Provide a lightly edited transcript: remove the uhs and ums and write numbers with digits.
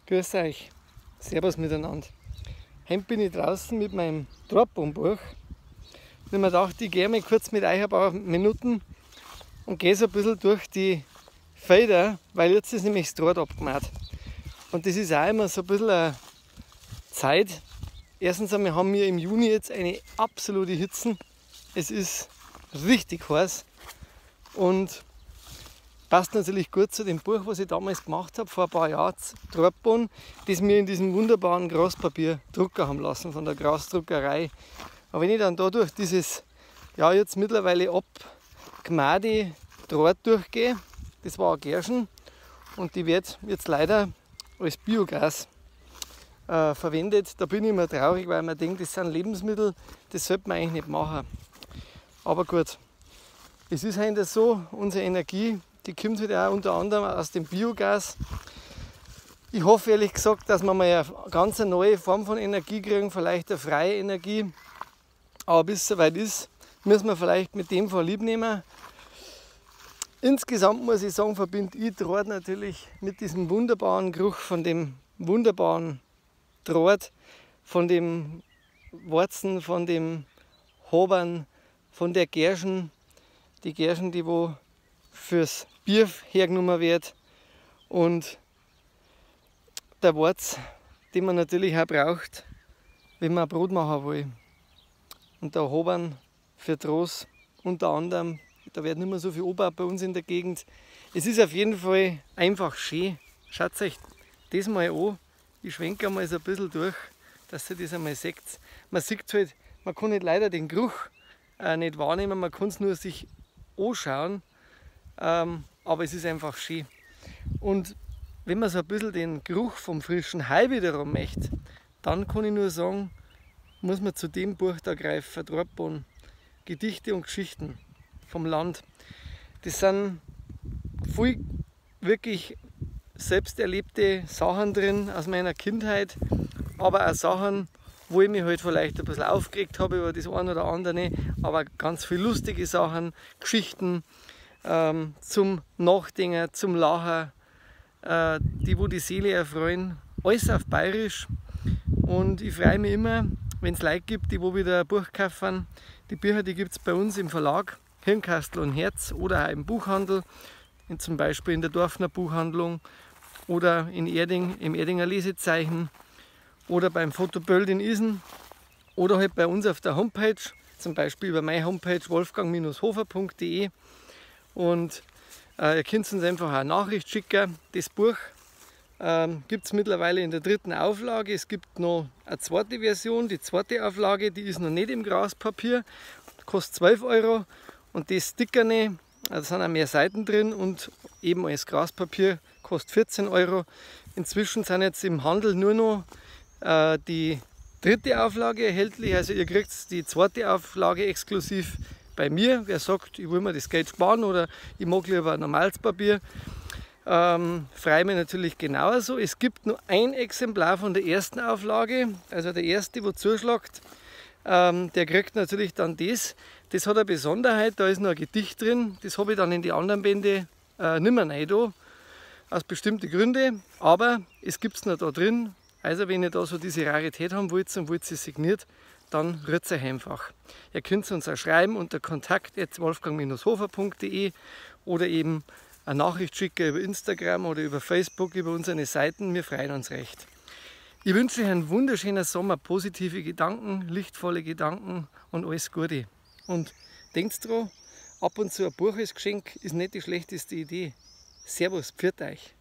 Grüß euch, Servus miteinander. Heute bin ich draußen mit meinem Drahtbaumbuch. Ich habe mir gedacht, ich gehe mal kurz mit euch ein paar Minuten und gehe so ein bisschen durch die Felder, weil jetzt ist nämlich das Draht abgemacht. Und das ist auch immer so ein bisschen eine Zeit. Erstens einmal haben wir im Juni jetzt eine absolute Hitze. Es ist richtig heiß und passt natürlich gut zu dem Buch, was ich damals gemacht habe, vor ein paar Jahren, Drahtboden, das wir in diesem wunderbaren Graspapier drucken haben lassen von der Grasdruckerei. Aber wenn ich dann da durch dieses, ja jetzt mittlerweile abgemachte Draht durchgehe, das war eine Gerschen und die wird jetzt leider als Biogas verwendet. Da bin ich immer traurig, weil man denkt, das sind Lebensmittel, das sollte man eigentlich nicht machen. Aber gut, es ist halt so, unsere Energie, die kommt halt auch unter anderem aus dem Biogas. Ich hoffe ehrlich gesagt, dass wir mal eine ganz neue Form von Energie kriegen, vielleicht eine freie Energie. Aber bis es soweit ist, müssen wir vielleicht mit dem vorlieb nehmen. Insgesamt muss ich sagen, verbinde ich Draht natürlich mit diesem wunderbaren Geruch von dem wunderbaren Draht, von dem Warzen, von dem Hobern, von der Gerschen. Die Gerschen, die wo fürs Bier hergenommen wird und der Warz, den man natürlich auch braucht, wenn man Brot machen will. Und der Hobern für Trost unter anderem, da wird nicht mehr so viel angebaut bei uns in der Gegend. Es ist auf jeden Fall einfach schön. Schaut euch das mal an. Ich schwenke mal so ein bisschen durch, dass ihr das einmal seht. Man sieht halt, man kann nicht leider den Geruch nicht wahrnehmen, man kann es nur sich anschauen. Aber es ist einfach schön. Und wenn man so ein bisschen den Geruch vom frischen Heu wiederum möchte, dann kann ich nur sagen, muss man zu dem Buch da greifen, Drahtboden, Gedichte und Geschichten vom Land. Das sind viel wirklich selbst erlebte Sachen drin aus meiner Kindheit, aber auch Sachen, wo ich mich halt vielleicht ein bisschen aufgeregt habe über das eine oder andere, aber ganz viel lustige Sachen, Geschichten, zum Nachdenken, zum Lachen, die wo die Seele erfreuen, alles auf Bayerisch. Und ich freue mich immer, wenn es Leute gibt, die wo wieder ein Buch kaufen. Die Bücher, die gibt's bei uns im Verlag, Hirnkastel und Herz, oder auch im Buchhandel, zum Beispiel in der Dorfner Buchhandlung oder in Erding, im Erdinger Lesezeichen oder beim Fotoböld in Isen oder halt bei uns auf der Homepage, zum Beispiel über meine Homepage wolfgang-hofer.de. Und ihr könnt uns einfach eine Nachricht schicken. Das Buch gibt es mittlerweile in der dritten Auflage. Es gibt noch eine zweite Version, die zweite Auflage, die ist noch nicht im Graspapier, kostet 12 Euro. Und das dickerne, da sind auch mehr Seiten drin und eben als Graspapier kostet 14 Euro. Inzwischen sind jetzt im Handel nur noch die dritte Auflage erhältlich. Also ihr kriegt die zweite Auflage exklusiv bei mir. Wer sagt, ich will mir das Geld sparen oder ich mag lieber normales Papier, freue mich natürlich genauso. Es gibt nur ein Exemplar von der ersten Auflage, also der erste, wo zuschlagt, der kriegt natürlich dann das. Das hat eine Besonderheit, da ist noch ein Gedicht drin, das habe ich dann in die anderen Bände nicht mehr rein da, aus bestimmten Gründen, aber es gibt es noch da drin. Also wenn ihr da so diese Rarität haben wollt und wollt sie signiert, dann rührt euch einfach. Ihr könnt uns auch schreiben unter kontakt@wolfgang-hofer.de oder eben eine Nachricht schicken über Instagram oder über Facebook, über unsere Seiten. Wir freuen uns recht. Ich wünsche euch einen wunderschönen Sommer, positive Gedanken, lichtvolle Gedanken und alles Gute. Und denkt dran, ab und zu ein Buch als Geschenk ist nicht die schlechteste Idee. Servus, pfiat euch.